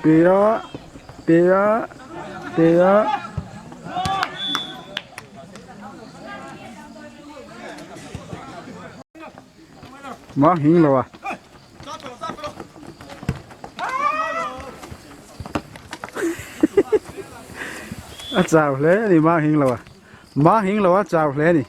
Pia pia pia Má hing lo à. A chau hle a ni ma hing lo a. Ma hing lo a chau hle a ni.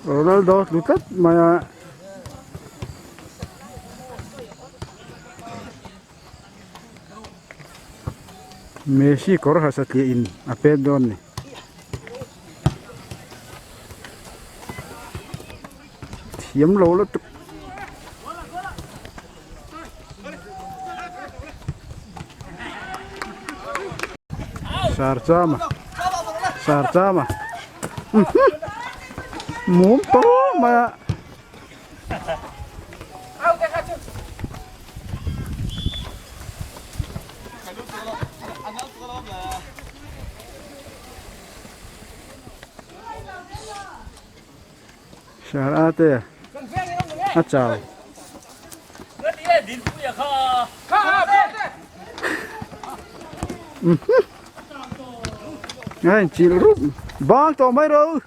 Ronaldo tlu tlat mai a. Messi kawr ha satliah in a pet dawn a ni. Thiam lo lutuk. Sarchama Sarchama mum to mai a. Sar a te a chau. Ngay chịu rút bang to mấy rồi.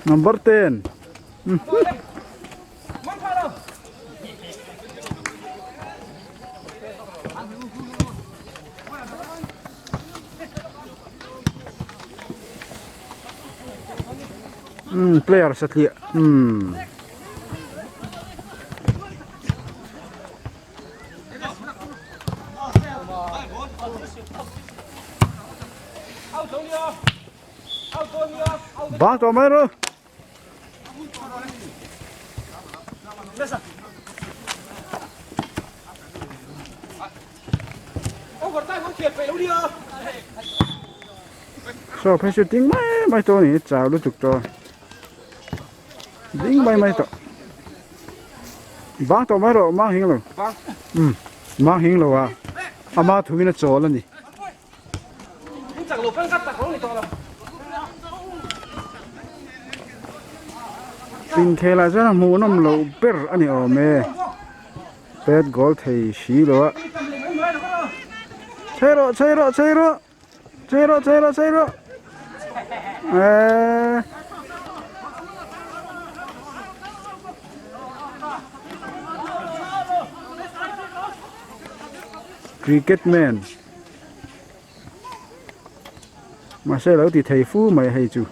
Number 10. Um player satliah um. Bang tawh mai rawh. Saw phei chu ding mai mai tawh a ni chau lutuk tawh ding mai mai tawh bang tawh mai rawh mang hing lo um mang hing lo a ama thuin a chawl a ni. Inkhel ah chuan a hmuhnawm loh ber a ni awm e pet goal thei si lo a chhe rawh chhe rawh chhe rawh chhe rawh chhe rawh chhe rawh eeee. Cricket man mahse lo ti thei fu mai hei chu.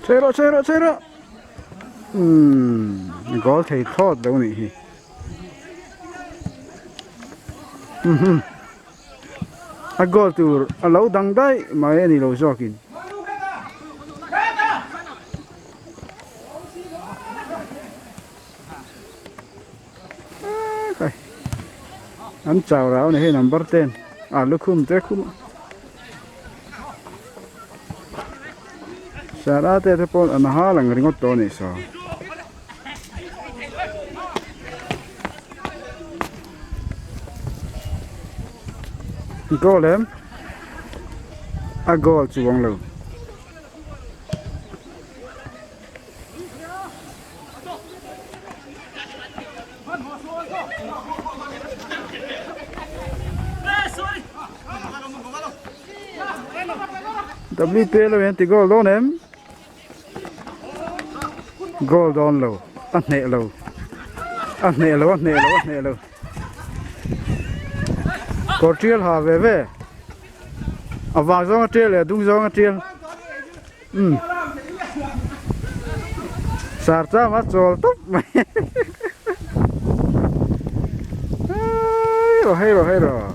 Chhe rawh chhe rawh chhe rawh umm goal thei thlawt lo nih hi umm a goal tur a lo dang daih mai a ni lo zawkin. An chau rau a ni hei number ten a lukhum te khum a sara te te pawh an hal ang ringawt tawh a nih saw. Goal em a goal chuang lo. WPL ho hian ti goal dawn em? Goal dawn lo, a hneh lo, a hneh lo, a hneh lo, a hneh lo. Kawr tial ha ve ve, a vang zawng a tial leh a dung zawng a tial. Umm sar cham a chawl tawp mai hei rawh hei rawh hei rawh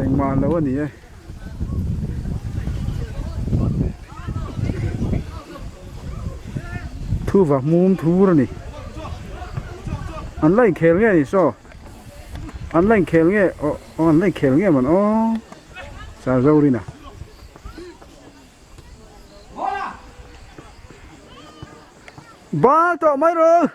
engmah lo a ni e. Thuva hmum thur a ni an la inkhel nge ni saw an la inkhel nge aw an la inkhel nge mawn aw. Sarzorin a. Bal tawh mai rawh.